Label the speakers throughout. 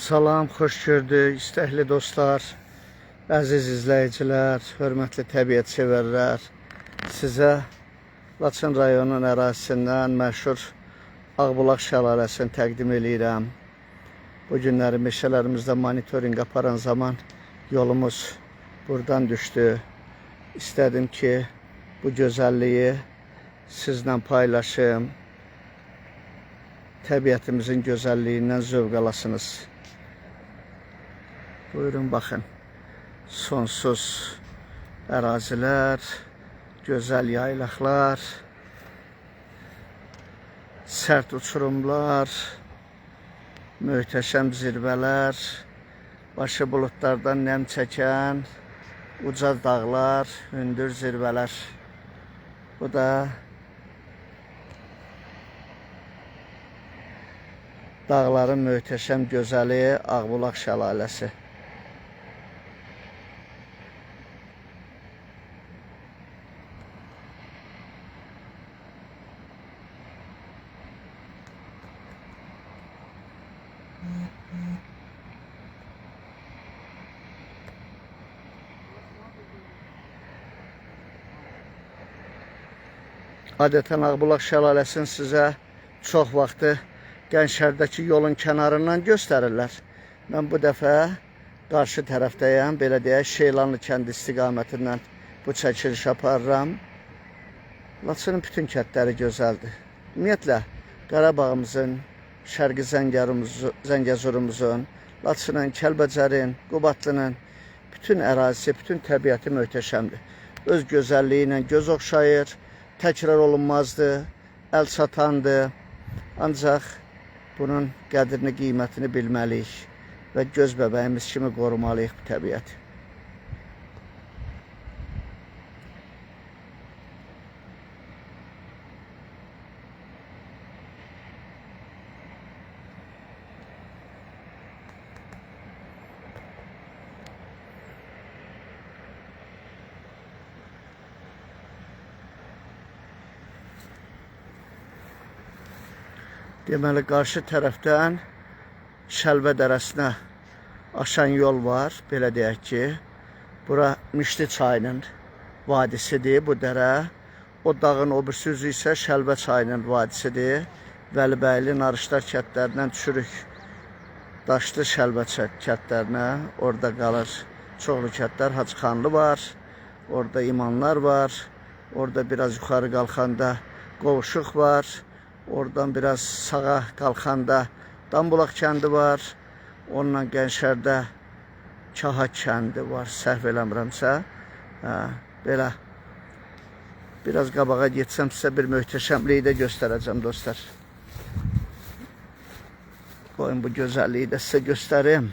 Speaker 1: Salam, xoş gördük, istəkli dostlar, əziz izləyicilər, hörmətli təbiət sevərlər. Sizə Laçın rayonunun ərazisindən məşhur Ağbulaq şəlaləsini təqdim eləyirəm. Bu günləri meşələrimizdə monitorinq aparan zaman yolumuz buradan düşdü. İstədim ki, bu gözəlliyi sizlə paylaşım. Təbiətimizin gözəlliyindən zövq alasınız. Buyurun baxın. Sonsuz ərazilər, gözəl yaylaqlar, sərt uçurumlar, möhtəşəm zirvələr, başı buludlardan nəm çəkən uca dağlar, hündür zirvələr. Bu da dağların möhtəşəm gözəli Ağbulaq şəlaləsi. Adətən Ağbulaq şəlaləsini sizə çox vaxtı Qənşərdəki yolun kənarından göstərirlər. Mən bu dəfə qarşı tərəfdəyəm, belə deyək, Şeylanlı kəndi istiqamətindən bu çəkiliş aparıram. Laçının bütün kəndləri gözəldir. Ümumiyyətlə, Qarabağımızın, Şərqi Zəngəzurumuzun, Laçının, Kəlbəcərin, Qubadlının bütün ərazisi, bütün təbiəti möhtəşəmdir. Öz gözəlliyi ilə göz oxşayır, təkrar olunmazdı, əl çatandı. Ancaq bunun qədrini, qiymətini bilməliyik və göz bəbəyimiz kimi qorumalıyıq bu təbiəti. Deməli, qarşı tərəfdən Şəlbə dərəsinə aşan yol var. Belə deyək ki, bura Mişli çayının vadisidir bu dərə. O dağın o birisi üzü isə Şəlbə çayının vadisidir. Vəlibəyli, Narışlar kəndlərindən düşürük Daşlı Şəlbə kəndlərinə. Orada qalır çoxlu kəndlər. Hacıxanlı var, orada İmanlar var. Orada biraz yuxarı qalxanda Qovuşuq var. Oradan biraz sağa qalxanda Dambulaq kəndi var. Onunla Qənşərdə Kaha kəndi var, səhv eləmirəmsə. Hə, belə. Biraz qabağa getsəm sizə bir möhtəşəmliyi də göstərəcəm dostlar. Qoyun bu gözəlliyi də sizə göstərim.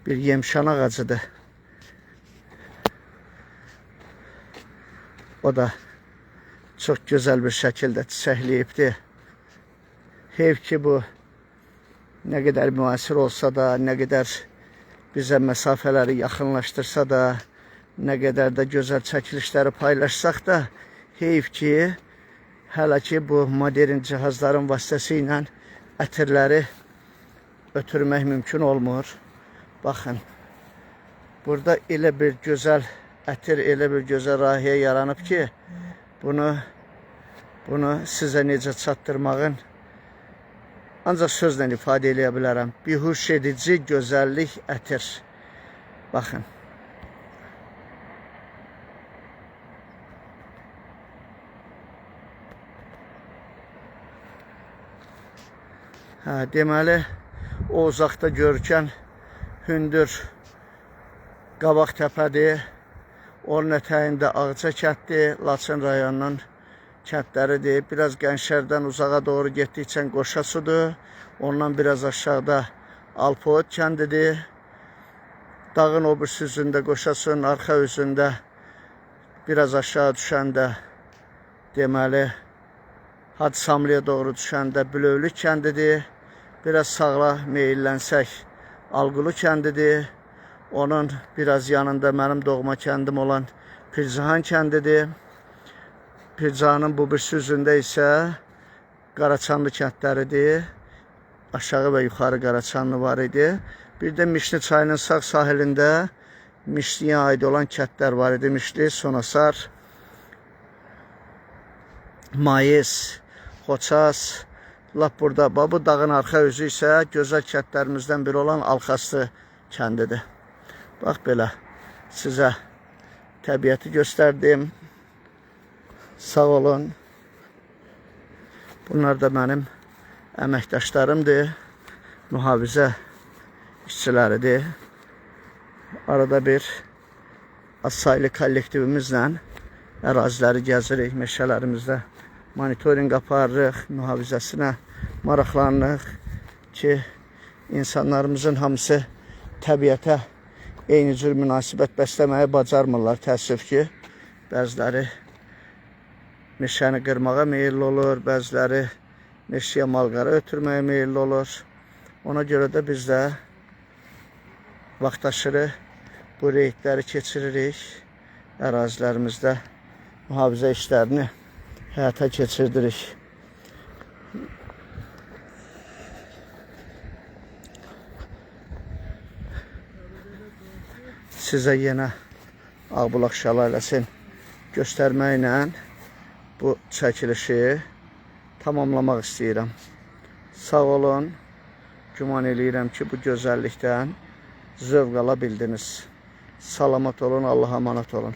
Speaker 1: Bir yemşan ağacıdır. O da çox gözəl bir şəkildə çiçəkləyibdi. Heyf ki bu nə qədər müasir olsa da, nə qədər bizə məsafələri yaxınlaşdırsa da, nə qədər də gözəl çəkilişləri paylaşsaq da, heyf ki, hələ ki bu modern cihazların vasitəsilə ətirləri ötürmək mümkün olmur. Baxın, burada elə bir gözəl ətir, elə bir gözəl rahiyə yaranıb ki, bunu sizə necə çatdırmağın ancaq sözlə ifadə eləyə bilərəm. Bihuş edici gözəllik ətir. Baxın. Hə, deməli, o uzaqda görkən hündür Qabaq təpədir. Onun ətəyində Ağca kənddir, Laçın rayonunun kəndləridir. Biraz Qənşərdən uzağa doğru getdikcə Qoşasudur. Ondan biraz aşağıda Alpoğut kəndidir. Dağın o birisi üzündə, Qoşasunun arxa üzündə biraz aşağı düşəndə, deməli, Hacısamlıya doğru düşəndə Bülövlük kəndidir. Biraz sağa meyillənsək Alqulu kəndidir. Onun biraz yanında mənim doğma kəndim olan Pircahan kəndidir. Pircahanın bu birisi üzündə isə Qaraçanlı kəndləridir. Aşağı və yuxarı Qaraçanlı var idi. Bir də Mişli çayının sağ sahilində Mişliyə aid olan kəndlər var idi. Mişli, Sonasar, Mayis, Xoças, lap burada. Bax, bu dağın arxa üzü isə gözəl kəndlərimizdən biri olan Alxaslı kəndidir. Bax belə sizə təbiəti göstərdim. Sağ olun. Bunlar da mənim əməkdaşlarımdır. Mühafizə işçiləridir. Arada bir azsaylı kollektivimizlə əraziləri gəzirik, meşələrimizdə monitorinq aparırıq, mühafizəsinə maraqlanırıq ki, insanlarımızın hamısı təbiətə eyni cür münasibət bəsləməyi bacarmırlar. Təəssüf ki, bəziləri meşəni qırmağa meyilli olur, bəziləri meşəyə malqara ötürməyə meyilli olur. Ona görə də biz də vaxtaşırı bu reydləri keçiririk. Ərazilərimizdə mühafizə işlərini həyata keçirdirik. Sizə yenə Ağbulaq şəlaləsini göstərməklə bu çəkilişi tamamlamaq istəyirəm. Sağ olun. Güman eləyirəm ki, bu gözəllikdən zövq ala bildiniz. Salamat olun, Allaha amanət olun.